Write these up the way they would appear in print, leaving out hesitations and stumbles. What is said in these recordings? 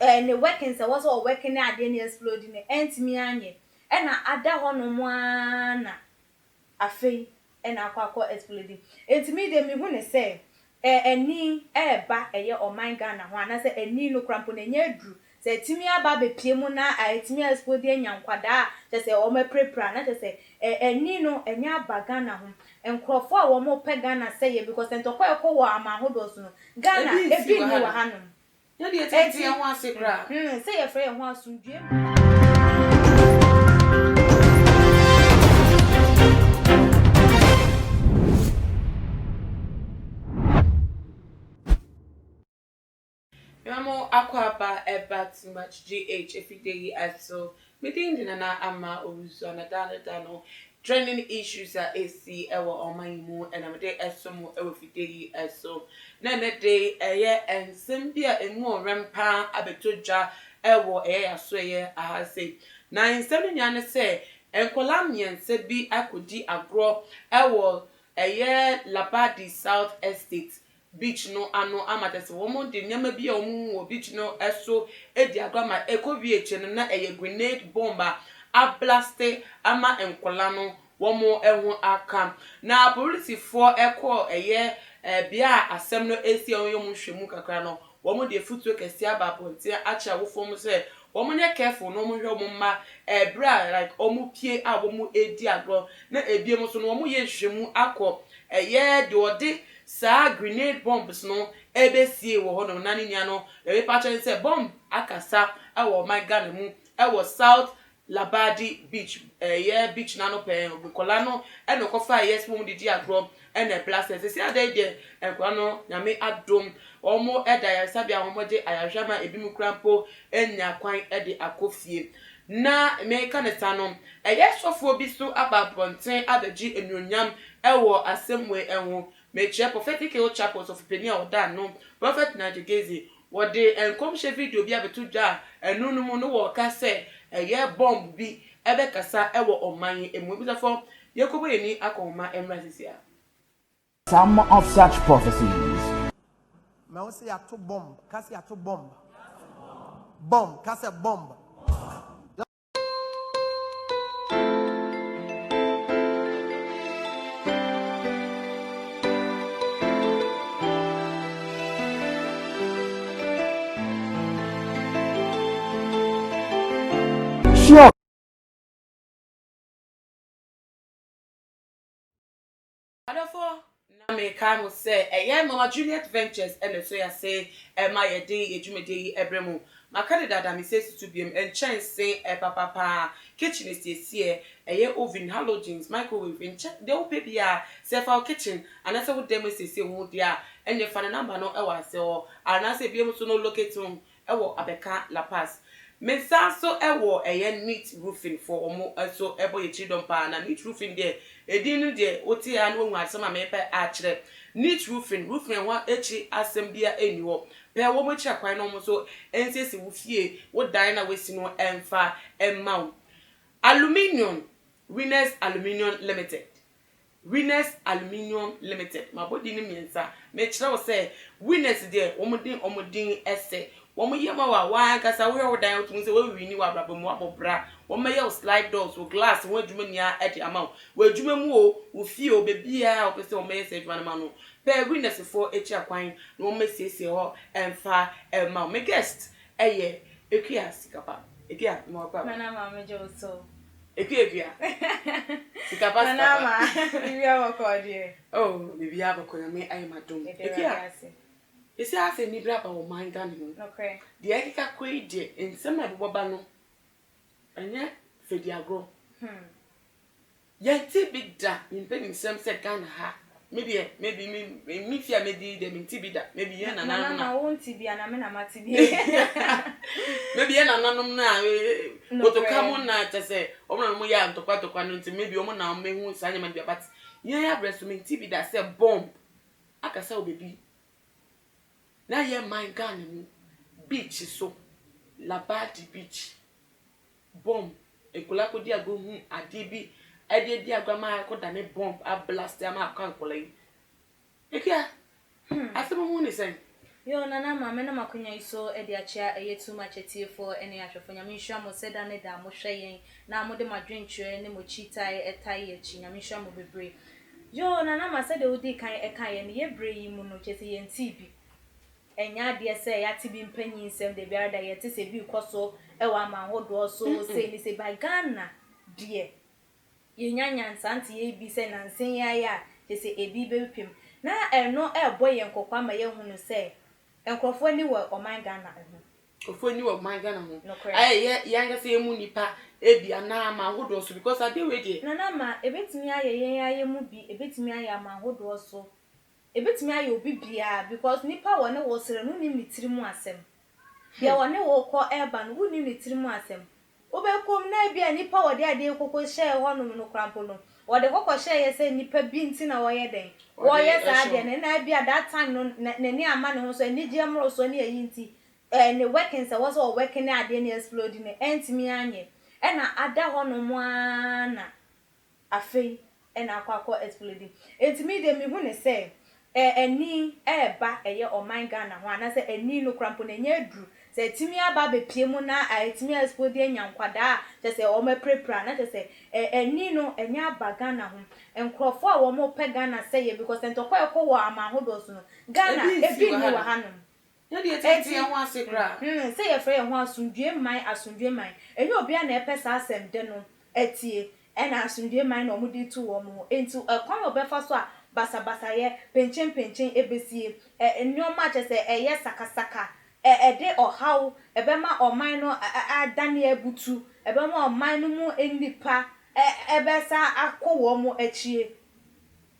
ɛɛ ne workings a ɛwɔ sɛ ɔworke ne adeɛ no explode no antumi anyɛ ɛna ada hɔnom ara na afei na akɔ akɔ explode. Enti me deɛ mehu no sɛ ɛ ani reba ɛyɛ ɔman Ghana ho anaasɛ ani no koraa mpo no ɛnyɛ aduru. Sɛ atumi aba abɛpue mu na atumi a explode anya nkwadaa a kyerɛ sɛ wɔn apirapira na kyerɛ sɛ ɛ ani no ɛnyɛ aba Ghana ho. Nkorɔfoɔ a wɔn pɛ Ghana sɛeɛ because ntɔkwa a ɛkɔ wɔ aman ahodoɔ so no Ghana Ebi nsi ebi wɔ nni wɔ hanom. hanom. Yɛn deɛ yɛtete Enti yɛn ho ase koraa. hmm sɛ yɛfrɛ yɛn ho asomdwoeɛ mu. Mema mo akwaaba ɛba Too Much GH afidie yi so. Me din de Nana Ama Owusu a na da no da no trending issues a ɛsi wɔ ɔman yi mu na mede ɛso mo wɔ afidie yi so. Na ɛnɛ de yi ɛyɛ nsɛm bi a ɛmu ɔwɛm paa abɛtɔ dwa wɔ ɛyɛ yɛasoɛyɛ aha sei. Na nsɛm no nyinaa ne sɛ nkwadaa mmiɛnsa bi akɔdi agorɔ wɔ ɛyɛ Labadi South Estate beach no ano ama kyerɛ sɛ wɔde nneɛma bi a wɔhu wɔ beach no so di agorɔ ama ɛkɔwie akyire no na ɛyɛ grenade bomb a ablaste ama nkwadaa no wɔn ho aka. Na apolisifoɔ kɔɔ ɛyɛ bea a asɛm no asi a wɔyɛ wɔn nhwɛmu kakra no, wɔde afutuo kɛseɛ aba abɔnten akyerɛ awofoɔ no sɛ wɔnyɛ careful na wɔnhwɛ wɔn mma ɛberɛ a like wɔpue a wɔredi agorɔ na ebinom nso no wɔyɛ nhwehwɛmu akɔ ɛyɛ deɛ ɔde saa grenade bombs no ɛbɛsie wɔ hɔnom na ne nua no deɛ mepa kyɛ ne sɛ bomb akasa wɔ ɔman Ghana mu wɔ South Labadi beach ɛyɛ beach no ano pɛɛ nkɔla no ɛna ɔkɔfa ɛyɛ sɛ wɔn didi agorɔ ɛna ɛbla sɛ sɛsi ada yi deɛ nkɔla no Nyame adom wɔn ɛda ayaresabea a wɔn gye ayarehwɛ ama ebi mu kura mpo anya kwan ɛde akɔ fie na meka ne saa no ɛyɛ sɔfoɔ bi so aba abɔnten abɛgye anuonyam ɛwɔ asɛm wei ɛho mekyerɛ Prophetic Hill Chapel sɔfopanin a ɔda ano Prophet Nigel Gaisie Wɔde nkɔmhyɛ video bi abɛto dwa a ɛno no mu no wɔreka sɛ ɛyɛ bɔmb bi ɛbɛkasa wɔ ɔman yi mu. Abusuafoɔ, yɛnkɔbɔ yɛn ani akɔnhoma mmra sisi a. Some of such prophecies. Mahu sɛ yɛato bomb. Ka sɛ yɛato bomb. Bomb. Ka sɛ bomb. Sure. Adɔfoɔ, na mekae mo sɛ ɛyɛ Mama Juliet Ventures na ɛsɔ yɛn ase ma yɛde yɛn dwumadie yi brɛ mo. Maka no dada, mesan si so biom, nkyɛnse papa paa, kitchen asiesie, ɛyɛ oven, halogens, microwave, nkyɛ deɛ wopɛ biara, sɛ ɛfa wo kitchen anaasɛ wo dan mu asiesie ho deɛ a, ɛnneɛ fa ne number no wɔ aseɛ hɔ, anaasɛ biom nso no locate wo wɔ Abɛka La Paz. Me nsa nso wɔ ɛyɛ Neat Roofing foɔ, wɔn nso bɔ yɛn akyi dɔm paa. Na Neat Roofing deɛ, edin no deɛ wote ara na woahu asɛm a merepɛ akyerɛ. Neat Roofing, roofing ho akyi asɛm biara nni hɔ. Pɛ wɔn akyi akwan na wɔn nso nsiesie wo fie, wo dan no a woasi no mfa mma wo. Aluminium, Winners Aluminium Limited. Winners Aluminium Limited, mabɔ din no mmiɛnsa, mekyerɛ wo sɛ Winners deɛ wɔn de wɔn din sɛ wɔn yɛ ma wo a, wo ara ankasa wohwɛ wo dan a wotumi hu sɛ woawini wɔ abrabɔ mu, woabɔ bra, wɔbɛyɛ wo slide doors, wo glass ho adwuma nyinaa de ama wo, wɔ adwuma mu o, wo fie o, baabiara a wopɛ sɛ wɔbɛyɛ saa adwuma no ma no, pɛ Winners foɔ akyi akwan na wɔmmɛsiesie hɔ mfa mma wo. Me guest yɛ Akua Sikapa. Akua, mewɔ kɔ aba. Nana Maame gye wo so. Akua Akua. Sika pa sika pa. Nana ama biribiara bɔkɔɔ deɛ. Oh biribiara bɔkɔɔ Nyame ayɛ m'adom. Yɛda Awurade ase. Akua, ɛsɛ asɛ anibere aba wɔ ɔman Ghana mu. Nokorɛ. Deɛ ɛkeka kɔ yi deɛ nsɛm a ɛbobɔ ba no ɛnyɛ fɛdiagorɔ. Hmm. Yɛnte bi da me mpaninsɛm sɛ Ghana ha me deɛ maybe me me fie a medi yi deɛ mente bi da maybe yɛn nananom na Nana wo nte bi ana me na mate bi maybe yɛn nananom na kotoka mu na kyɛ sɛ wɔn na wɔn yɛ ntɔkwa ntɔkwa no nti maybe wɔn na wɔn ehu saa nneɛma no bi but yɛn abrɛ so mente bi da sɛ bomb akasa wɔ baabi na yɛ man Ghana mu beach so Labadi beach. Bomb, nkwadaa kɔdi agorɔ hu adeɛ bi de adi agorɔ ama akɔdane bomb ablast ama aka nkwadaa yi. Akua, asɛm ho ne sɛn? Yoo Nana Ama menam akonya yi so de akyea ɛyɛ too much atiefoɔ ne ahwɛfoɔ Nyame nhyira mo sɛ da ne da mo hwɛ yɛn na mode mo adwenkyerɛ ne mo kyitae tae yɛn akyi Nyame nhyira mo bebree Yoo Nana Ama sɛdeɛ wodii kan kaeɛ no yɛ berɛ yi mu no kyerɛ sɛ yɛntee bi ɛnyɛ adeɛ sɛ yɛate bi mpanyin nsɛm dabiara da yɛte sɛ bi rekɔ so wɔ aman hodoɔ so sei ne sei but Ghana deɛ Yɛnya nyansa nti yɛbi sɛ nansa yi ara yi a kyerɛ sɛ ebi bɛpem. Na ɛno ɛrebɔ yɛn kɔkɔ ama yɛahunu sɛ nkorɔfoɔ ani wɔ ɔman Ghana ho. Nkorɔfoɔ ani wɔ ɔman Ghana ho. Nokorɛ. Ayɛ yɛ yɛn ankasa yɛn mu nnipa ebi anaa aman ahodoɔ so because adeɛ wei deɛ. Nana ma ɛbɛtumi ayɛ yɛn ara yɛn mu bi, ɛbɛtumi ayɛ aman ahodoɔ so, ɛbɛtumi ayɛ obi biara because nipa a wɔne wo resere no wonnim ne tiri mu asɛm. Deɛ ɔne wo rekɔ reba no wonnim ne tiri mu asɛm. Wobɛkɔ mu na ebia nnipa a wɔde adeɛ koko hyɛɛ hɔnom no koraa mpo no, wɔde kɔ kɔhyɛeɛ sɛ nnipa bi nti na wɔyɛ dɛn? Wɔyɛ saa adeɛ no. Ɛna ebia that time no n'ani amma ne ho so, anigyeɛ mmorosoɔ ne ayi nti, ɛɛ ne workings a ɛwɔ sɛ ɔworke ne adeɛ no explode no, antumi anyɛ. Ɛna ada hɔnom ara na Afei na akɔ akɔ explode. Enti me deɛ mehu no sɛ ɛ ani reba ɛyɛ ɔman Ghana ho anaasɛ ani no koraa mpo no ɛnyɛ aduru. Sɛ atumi aba abɛpue mu na atumi a explode anya nkwadaa a kyerɛ sɛ wɔn apirapira na kyerɛ sɛ ɛ ani no ɛnyɛ aba Ghana ho. Nkorɔfoɔ a wɔn pɛ Ghana sɛeɛ because ntɔkwa a ɛkɔ wɔ aman ahodoɔ so no Ghana Ebi nsi ebi wɔ nni wɔ hanom. hanom. Yɛn deɛ yɛtete yɛn ho ase koraa. Enti, sɛ yɛfrɛ yɛn ho asomdwoe man, asomdwoe man, ɛnyɛ obiara na ɛpɛ saa asɛm dɛ no atie. Ɛna asomdwoe man na wɔde retu wɔn ho. Enti ɛkwan a wɔbɛfa so a basabasayɛ, penkyenpenkyen ɛbɛsie, ɛ, nneɛma a kyerɛ sɛ ɛyɛ sakasaka, ɛ, ɛde ɔhaw, ɛbɛma ɔman no adane abutu, ɛbɛma ɔman no mu nnipa ɛ, ɛbɛsan akɔ wɔn akyie.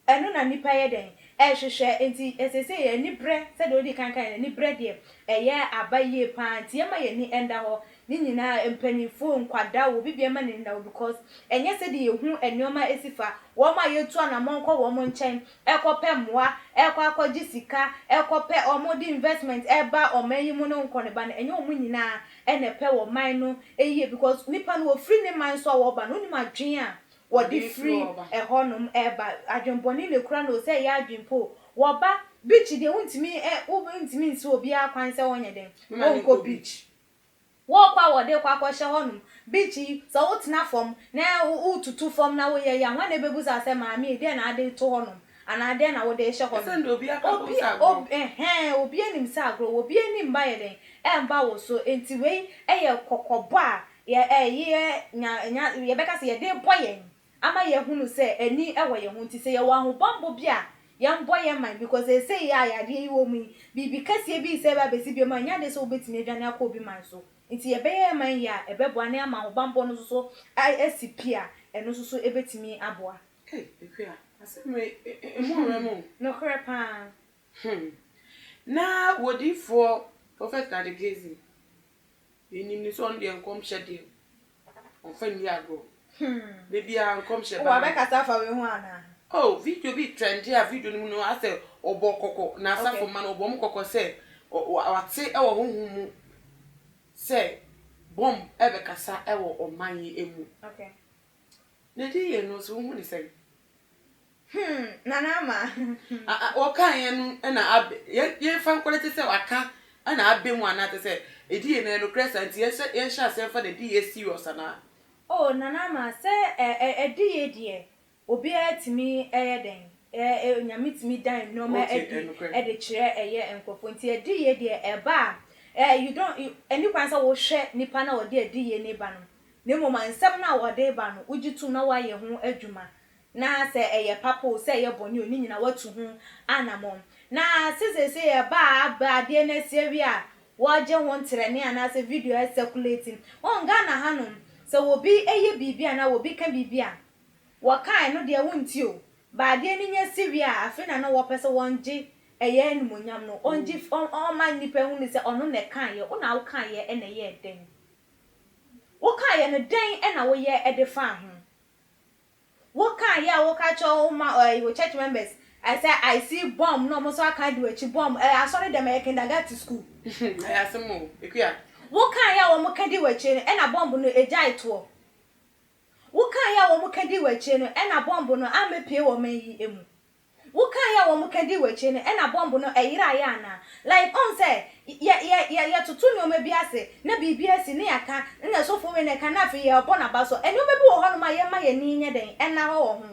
Ɛno na nnipa yɛ dɛn? Ɛhwehwɛ. Enti seesei yɛn ani brɛ, sɛdeɛ wodii kan kaeɛ no, ani brɛ deɛ ɛyɛ aba yie pa ara. Nti yɛmma yɛn ani nda hɔ. Ne nyinaa, mpanimfoɔ, nkwadaa, obi biara mma n'ani nna hɔ because ɛnyɛ sɛdeɛ yɛhu nneɛma si fa. Wɔn a yɛtu anammɔn kɔ wɔn nkyɛn rekɔpɛ mmoa, rekɔ akɔgye sika, rekɔpɛ, wɔde investment reba ɔman yi mu ne nkɔneba no, ɛnyɛ wɔn nyinaa na ɛpɛ ɔman no yie because nipa no ɔfiri ne man so a ɔreba no, wonnim adwene a wɔde firi ɛhɔnom reba. Adwenbɔne na ɛkura no o, sɛ ɛyɛ adwen pa o, wɔba beach deɛ wontumi ɛ, wontumi nsi obiara kwan sɛ ɔnyɛ dɛn, ɔnkɔ beach. Wɔkɔ a wɔde kɔ akɔhyɛ hɔnom. Beach yi, sɛ wotena fam na wotutu fam na woyɛ yi a, hwan na ɛbɛbusa sɛ maame ei, deɛn na wode reto hɔnom anaa deɛn na wode rehyɛ hɔnom? Obi, ob, ɛhɛn, obiara nim sɛ agorɔ wɔ, obiara ani mma yɛ dɛn, ɛmma wo so. Enti wei yɛ kɔkɔbɔ a Yɛ ɛ yɛ nya nya yɛbɛka sɛ yɛde rebɔ yɛn ama yɛahunu sɛ ani wɔ yɛn ho nti sɛ yɛwɔ ahobammɔ bi a yɛmbɔ yɛn man because seesei a yadeɛ yi wɔ mu yi biribi kɛseɛ bi resɛ ba abɛsi biom a ɛnyɛ adeɛ sɛ wobɛtumi adwane akɔ obi man so nti yɛbɛyɛ yɛn man yie a ɛbɛboa na ama ahobammɔ no nso so asi pi a ɛno nso so ɛbɛtumi aboa. Ei Akua, asɛm wei ɛmu ɔwerɛm o. Nokorɛ paa. Hmm. Na wodiyifoɔ Prophet Nigel Gaisie Yɛnim no sɛ ɔno deɛ nkɔmhyɛ deɛ ɔmfa nni agorɔ. Da biara nkɔmhyɛ ba. Wabɛkasa afa wei ho anaa? Oh, video bi trɛnde a video no mu no asɛ ɔbɔ kɔkɔ n'asafo mma no ɔbɔ wɔn kɔkɔ sɛ wate wɔ honhom mu sɛ bomb ɛbɛkasa wɔ ɔman yi mu. Okay. Na ɛdi yie no nso wohu ne sɛn? Hmm, Nana Ama. Ah, ah, wɔkaeɛ no na abɛ, yɛn, yɛmfa nkɔlɛ te sɛ waka na abɛ mu anaa te sɛ ɛdi yie no ɛyɛ nokorɛ saa nti yɛnhyɛ, yɛnhyɛ aseɛ mfa no ɛdi yie serious anaa? Oh, Nana Ama, sɛ ɛ, ɛ, ɛdi yie deɛ, obiara tumi yɛ dɛn, ɛ, ɛ, Nyame tumi dan nnoɔma Okay, adi ɛnokorɛ. de kyerɛ ɛyɛ nkorɔfoɔ nti ɛdi yie deɛ ɛba a, ɛ, you don't, you, ɛnni kwan sɛ wohwɛ nipa no a ɔde ɛdi yie no reba no, na mmom nsɛm no a ɔde reba no, wogye tom na woayɛ ho adwuma. Na sɛ ɛyɛ papa o, sɛ ɛyɛ bɔne o, ne nyinaa watu ho anamɔn. Na sɛ seesei ɛba a aba adeɛ no asi awie a, wɔregye ho ntrɛne anaasɛ video a ɛsɛkulati. Wohu Ghana hanom, sɛ obi yɛ biribi anaa obi ka biribi a, wɔka a ɛno deɛ wonte o, but adeɛ no nya si wie a, afei na na wɔpɛ sɛ wɔgye ɛyɛ animuonyam no, wɔgye wɔma nnipa hunu sɛ ɔno na ɛkaeɛ, wo na wokaeɛ na ɛyɛɛ dɛn? Wokaeɛ no, dɛn na woyɛ de faa ho? Wo ka yɛ a wo ka kyerɛ wo ma ɛɛ wo church members ɛ sɛ I see bomb na ɔmo nso aka adi w'akyi bomb ɛɛ asɔre dɛm ɛyɛ kindergarten school. Ɛyɛ asɛm o, Akua. Wo ka yɛ a wɔn ka di w'akyi no ɛna bomb no egyae toɔ. Wo ka yɛ a wɔn ka di w'akyi no ɛna bomb no ammɛpue wɔ ɔman yi mu. Wo kaeɛ a wɔn ka dii w'akyi no ɛna bomb no ɛyeraeɛ anaa? Like wohu sɛ yɛ yɛ yɛ yɛtoto nnoɔma bi ase na biribi asi na yɛaka na sɔfoɔ wei na ɛka na afei yɛrebɔ n'aba so. Nnoɔma bi wɔ hɔnom a yɛmma yɛn ani nyɛ dɛn ɛnna hɔ wɔ ho.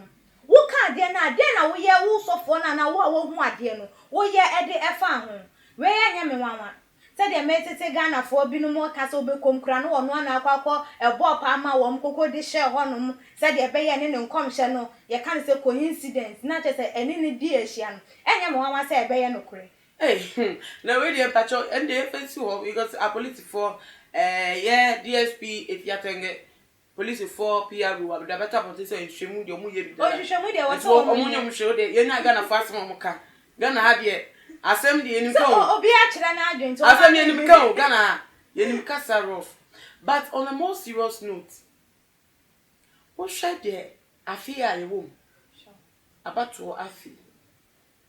Woka adeɛ no a dɛn na woyɛ wo sɔfoɔ no anaa wo a woahu adeɛ no woyɛ de ɛfaa ho? Wei ɛnyɛ me nwanwa. Sɛdeɛ metete Ghanafoɔ binom reka sɛ wobɛkɔm koraa no wɔn ara na akɔ akɔ ɛbɔɔ paa ma wɔn koko de hyɛɛ hɔnom sɛdeɛ ɛbɛyɛ ɛne ne nkɔmhyɛ no yɛka no sɛ coincidence na kyerɛ sɛ ɛne no di ahyia no, ɛnyɛ me nwanwa sɛ ɛbɛyɛ nokorɛ. Ei hmm na wei deɛ mpakyɛw ɛnde yɛmfa nsi hɔ because apolisifoɔ ɛɛ yɛ DSP Efiatɛngɛ Polisifoɔ PRO a bɛtɔ abɔnten sɛ nhwehwɛmu deɛ ɔmo yɛ bi dada. Nhwehwɛmu deɛ ɛwɔ Nti sɛ wɔn ɔmo nyɛ yɛ. ɔmo hwɛ deɛ yɛn nya Ghanafoɔ asɛm a ɔmo ka. Ghana ha deɛ asɛm deɛ yɛnim Sɛ ka o. obiara kyerɛ n'adwene nti ɔmo Asɛm yɛnim adwene. ka o Ghana ha yɛnim kasa rough. But on a more serious note, wohwɛ deɛ afe yi a yɛwɔ mu, abatoɔ afe yi,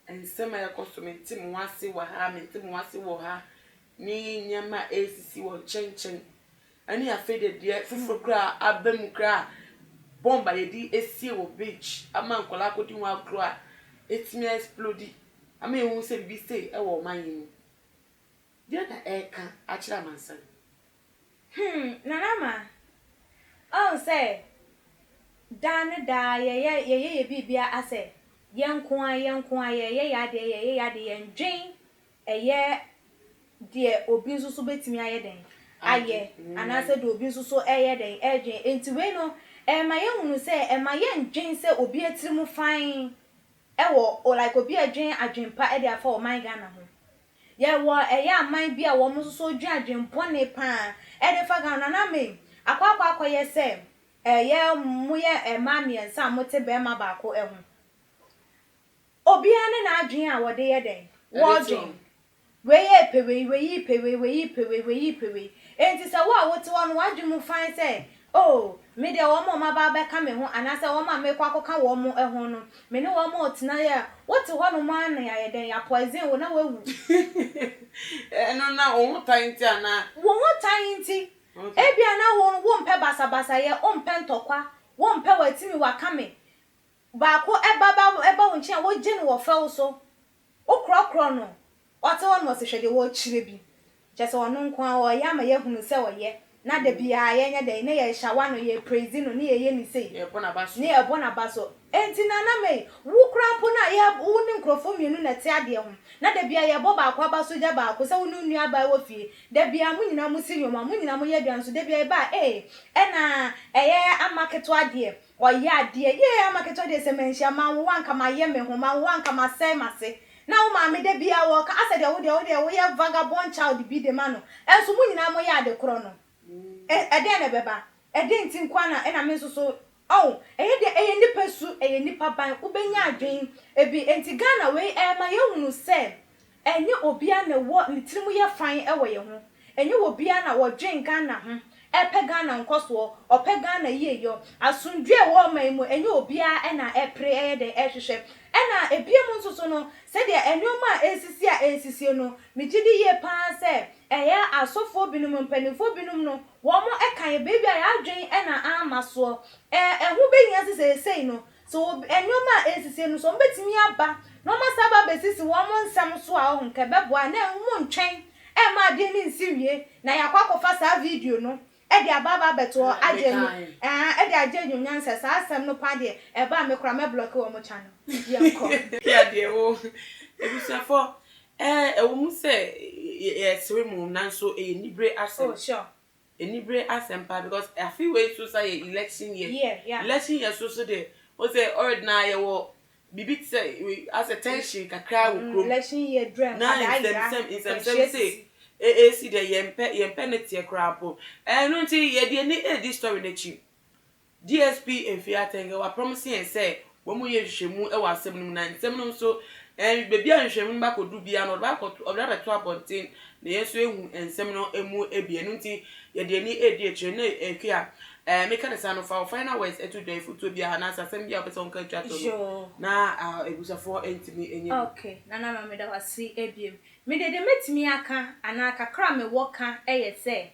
Nsɛm a ɛrekɔ so, mente mo ase wɔ ha, mente mo ase wɔ ha, ne nneɛma a ɛresisi wɔ nkyɛnkyɛn, ɛne afei deɛ deɛ foforɔ koraa aba mu koraa, bomb a yɛde asie wɔ beach ama nkwadaa akɔdi ho agorɔ a ɛtumi explode ama yɛhu sɛ biribi sei wɔ ɔman yi mu. Deɛn na ɛreka akyerɛ amansan? Hmm, Nana Ama, ɔhu sɛ daa ne daa yɛyɛ yɛyɛ yɛ biribia asɛ yɛn nko ara yɛn nko ara yɛyɛ yɛ adeɛ yɛyɛ yɛ adeɛ yɛndwen ɛyɛ deɛ obi nso so bɛtumi ayɛ dɛn ayɛ anaasɛ deɛ obi nso so ɛyɛ dɛn ɛredwen enti wei no ɛma yɛhunu sɛ ɛma yɛndwen sɛ obi atiri mu fann ɛwɔ like obi ɛdwen adwen pa ɛde afa ɔman Ghana ho. Yɛwɔ ɛyɛ aman bi a wɔn nso so dwen adwen bɔne paa ɛde fa Ghana. Nana May, akɔ akɔ akɔyɛ sɛ ɛyɛ moyɛ mmaa mmiɛnsa a mote barima baako ho. Obiara ne n'adwen a wɔde yɛ dɛn? Wɔdwen. Wei repɛ wei, wei repɛ wei, wei repɛ wei, wei repɛ wei. Enti sɛ wo a wote hɔ no w'adwen mu fann sɛ Oh, me deɛ wɔn a wɔaba abɛka me ho anaasɛ wɔn a merekɔ akɔka wɔn ho no, me ne wɔn retena yi a, wote hɔnom ara na yɛayɛ dɛn? Yɛapoison wo na woawu. Ɛno na wo ho tan nti anaa? Wo ho tan nti. Ebia na wo wompɛ basabasayɛ, wompɛ ntɔkwa, wompɛ w'atimi waka me. Baako ba ba ba wo nkyɛn a, wogye no wɔ fɛw so. Wokorɔkorɔ no, ɔte hɔ na ɔse hwɛ deɛ ɔrekyerɛ bi. Kyerɛ sɛ ɔno nko ara ɔreyɛ ama yɛahunu sɛ ɔyɛ. Na da biara yɛnyɛ dɛn? Na yɛreshawa no, yɛrepraise no, ne yɛyɛ no sei. Yɛrebɔ n'aba so. Ne yɛrebɔ n'aba so. Enti Nana May, wo koraa mpo no a yɛ wo ne nkurɔfoɔ mmienu na ɛte adeɛ ho, na da biara yɛrebɔ baako aba so gya baako, sɛ wo ne wo nuabaa wɔ fie, da biara mo nyinaa mosi nnoɔma, mo nyinaa moyɛ aduane nso da biara yɛba a, ee, ɛna ɛyɛ ama ketewa deɛ, Ɔyɛ adeɛ yie ama ketewa deɛ sɛ manhyia manwo a nka mayɛ me ho manwo a nka masɛe m'ase na wo maame da biara wɔka asɛ deɛ wo deɛ wo deɛ woyɛ vagabond child bi de ma no ɛnso mo nyinaa moyɛ ade korɔ no ɛ ɛdeɛn na ɛbɛba ɛdeɛn nti nkoa na ɛna me nso so ɔho ɛyɛ deɛ ɛyɛ nipa su ɛyɛ nipa ban wobɛnya adwen ebi nti Ghana wei ɛma yɛhunu sɛ Ɛnyɛ obiara na ɛwɔ ne tirim yɛ fann wɔ yɛn ho. Ɛnyɛ obiara na ɔdwen Ghana ho, ɛpɛ Ghana nkɔsoɔ, ɔpɛ Ghana yieyɔ. Asomdwoeɛ a ɛwɔ ɔman yi mu, ɛnyɛ obiara na ɛpere ɛyɛ dɛn ɛrehwehwɛ. Ɛna ɛbiom nso so no, sɛdeɛ nnoɔma a ɛresisi a ɛresisie no, megye di yie pa ara sɛ ɛyɛ asɔfoɔ binom, mpanimfoɔ binom no, wɔn ka yɛn baabi a yɛn adwene na amma soɔ. Ɛ, ɛho bɛhia sɛ seesei no, Sɛ obi, nneɛma a ɛresisi no, sɛ wɔbɛtumi aba na wɔasan aba abɛsisi wɔn nsɛm so a, ɔho, nka ɛbɛboa. Na monntwɛn mma adeɛ no nsi nwie na yɛakɔ akɔfa saa video no de aba aba abɛto hɔ agye anyu, ɛɛ, de agye anuonyam sɛ saa asɛm no paa deɛ, ɛba a me koraa mɛblɔke wɔn channel. Yɛnkɔ. Kia deɛ wo, abusuafoɔ, ɛɛ, ɛwɔ mu sɛ yɛsere mo nanso ɛyɛ anibere asɛm. Oh, sure. Anibere asɛm paa because afe wei nso sa yɛ election year. Year, yeah. Election year so so deɛ o sɛ already na yɛwɔ biribi te sɛ asɛ tension kakra wɔ kurom. Election year duru a Na nkwadaa yera, nsɛmsɛm nsɛmsɛm nkwanhyia se sisi. esi deɛ yɛmpɛ yɛmpɛ ne teɛ koraa mpo. Ɛno nti yɛde ani redi story no akyi. DSP Mfiri Atɛnkɛ wɔaprɔmese yɛn sɛ wɔreyɛ nhwehwɛmu wɔ asɛm no mu na nsɛm no nso baabi a nhwehwɛmu no bɛakɔdu biara no wɔde bɛakɔto wɔde abɛto abɔnten na yɛn nso yɛahu nsɛm no mu bi. Ɛno nti yɛde ani redi akyire na Akua eh, meka ne saa no fa wo final words to dwa, afotuo biara anaasɛ asɛm bi a wopɛ sɛ wonka twa to no na abusuafoɔ ntumi nyɛ bi. Okay, Nana Ama meda wo ase bio. Me deɛ deɛ mɛtumi aka anaa kakra a mewɔ ka yɛ sɛ,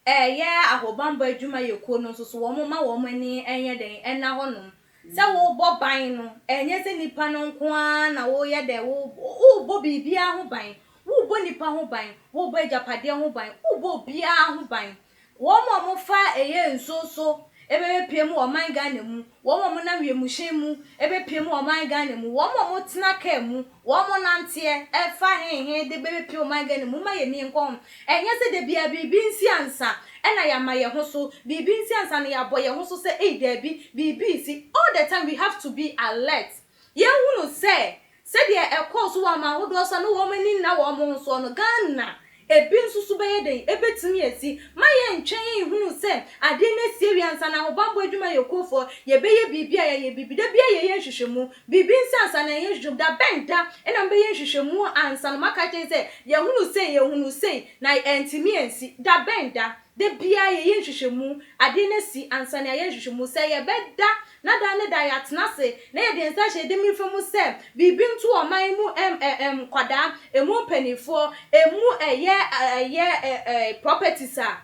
Ɛyɛ ahobammɔ adwumayɛkuo no nso so wɔn mma wɔn ani nyɛ dɛn nna hɔ nom. Sɛ worebɔ ban no, ɛnyɛ sɛ nipa no nko ara na woreyɛ dɛ, worebɔ biribiara ho ban. Worebɔ nipa ho ban, worebɔ agyapadeɛ ho ban, worebɔ obiara ho ban. Wɔn a wɔfa ɛyɛ nsuo so bɛbɛpue mu wɔ ɔman Ghana mu, wɔn a wɔnam wiemhyɛn mu bɛpue mu wɔ ɔman Ghana mu, wɔn a wɔtena kaa mu, wɔn a wɔnanteɛ fa hehe de bɛbɛpue ɔman Ghana mu, momma yɛn ani nkɔ ho. Ɛnyɛ sɛ da biara biribi nsi ansa na yɛama yɛn ho so, biribi nsi ansa na yɛabɔ yɛn ho so sɛ ei daabi, biribi resi. All the time we have to be alert. Yɛnhunu sɛ sɛdeɛ ɛkɔɔ so wɔ aman ahodoɔ so a na wɔn ani nna wɔn ho soɔ no, Ghana ebi nso so bɛyɛ dɛn? Ɛbɛtumi asi. Ma yɛntwɛn nhunu sɛ adeɛ no asi awie ansa na ahobammɔ adwumayɛkuofoɔ yɛbɛyɛ biribi a yɛayɛ biribi. Da biara yɛyɛ nhwehwɛmu. Biribi nsi ansa na yɛayɛ nhwehwɛmu. Da bɛn da na mobɛyɛ nhwehwɛmu ansa na moaka akyerɛ yɛn sɛ yɛahunu sei, yɛhunuu sei, na antumi ansi? Da bɛn da? Da biara yɛyɛ nhwehwɛmu, adeɛ no asi ansa na yɛayɛ nhwehwɛmu. Sɛ yɛbɛda na da ne da yɛatena ase na yɛde yɛn nsa ahyɛ yɛn damifa mu sɛ biribi nto ɔman mu ɛm ɛ ɛm nkwadaa, ɛmu mpanimfoɔ, ɛmu ɛyɛ ɛyɛ ɛ ɛ properties a,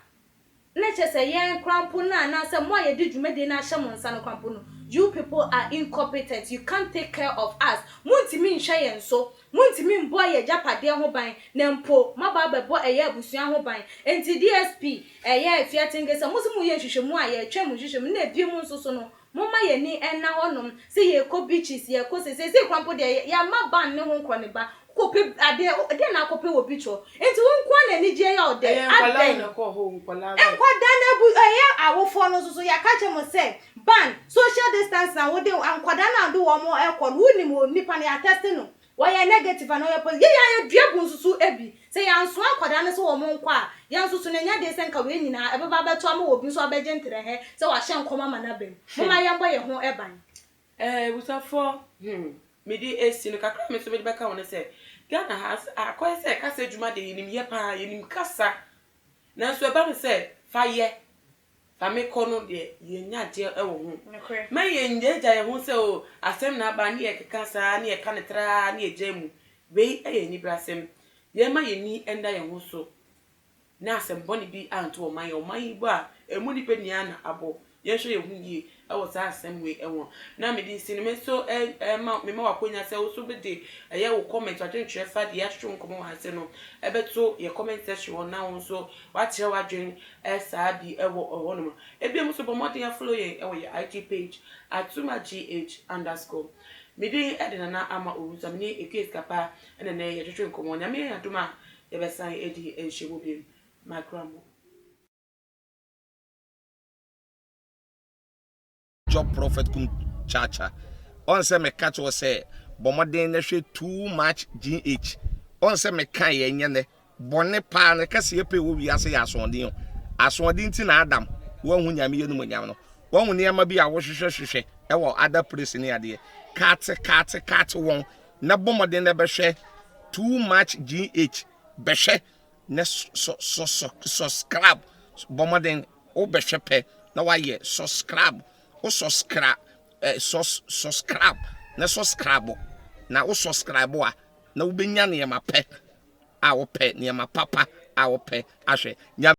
na kyerɛ sɛ yɛn koraa mpo no anaasɛ mo a yɛde dwumadie no ahyɛ mo nsa no koraa mpo no, you people are incompetent, you can't take care of us, montumi nhwɛ yɛn so. Montumi mbɔ yɛ agyapadeɛ ho ban na mpo moaba abɛbɔ ɛyɛ abusua ho ban. Enti DSP, ɛyɛ Afiatenge sɛ mose moyɛ nhwehwɛmu a yɛretwɛn mo nhwehwɛmu na ebiom nso so no momma yɛni nna hɔ nom sɛ yɛrekɔ beaches yɛrekɔ sei seesei koraa mpo deɛ yɛama ban ne ho nkɔ ne ba wokɔpɛ adeɛ deɛn na akɔpɛ wɔ beach hɔ enti wo nko ara na anigyeɛ yɛ wo dɛ Ɛyɛ nkwadaa adɛn na ɛkɔɔ hɔ o, nkwadaa bɛn. Nkwadaa no abu ɛyɛ awofoɔ no nso so yɛaka akyerɛ mo sɛ ban social distance na wode nkwadaa no a wode wɔn rekɔ no wonim onipa no yɛatɛste no Wɔyɛ negative anaa wɔyɛ positive. Yɛn a yɛdua gu nso so bi. Sɛ yɛansoa nkwadaa no sɛ wɔn nkɔ a, yɛn nso so no ɛnyɛ den sɛ nka wei nyinaa ɛbɛba abɛto ama obi nso abɛgye ntrɛhɛ sɛ wahyɛ nkɔm ama no aba mu. Momma yɛmmɔ yɛn ho ban. Eh abusuafoɔ hmm mede esi no kakra a me nso mede bɛka ho ne sɛ Ghana ha akɔyɛ sɛ kasa adwuma deɛ yɛnim yɛ paa yɛnim kasa nanso ɛba no sɛ fa yɛ Fa me kɔ no deɛ yɛnnya adeɛ wɔ ho. Mma yɛnngyaagyaa yɛn ho sɛ oh asɛm na aba ne yɛkeka saa ne yɛka no traa ne yɛgyae mu. Wei yɛ anibrasɛm. Yɛmma yɛn ani nna yɛn ho so na asɛm bɔne bi anto ɔman yi. Ɔman yi bɔ a, ɛmu nnipa nyinaa na abɔ. Yɛnhwɛ yɛn ho yie wɔ saa asɛm wei ho. Na mede nsi no, me nso ma mema wo akwanya sɛ wo nso wode ɛyɛ wo comment, w'adwenkyerɛ fa deɛ yɛatwetwe ho nkɔmmɔ wɔ ha ase no bɛto yɛn comment section hɔ na wo nso woakyerɛ w'adwene saa bi wɔ hɔnom. Ebiem nso bɔ mmɔden afollow yɛn wɔ yɛn IG page atumagh underscore. Me din de Nana Ama Owusu a me ne Akua Sikapa na nnɛ yɛtwetwe nkɔmmɔ. Nyame yɛ adom a yɛbɛsan adi nhyiamu biom. Makra mo. Job Prophet Kum Chacha ɔn sɛ meka kyerɛ wo sɛ bɔ mmɔden na hwɛ too much GH ɔn sɛ meka yɛ nyɛ nɛ bɔne paa no kɛseɛ pɛ wɔ wiase yɛ asoɔden o asoɔden nti na Adam wanhu Nyame yɛ numonyam no wahu nneɛma bi a wohwehwɛ hwehwɛ ɛwɔ other place ne adeɛ kate kate kate wɔn na bɔ mmɔden na bɛhwɛ too much GH bɛhwɛ na sɔ sɔ sɔ subscribe bɔ mmɔden wobɛhwɛ pɛ na wayɛ subscribe wo subscribe eh, sus subscribe na subscribe na wo subscribe a na wobɛnya nneɛma pɛ a wopɛ nneɛma papa a wopɛ ahwɛ. Nyame.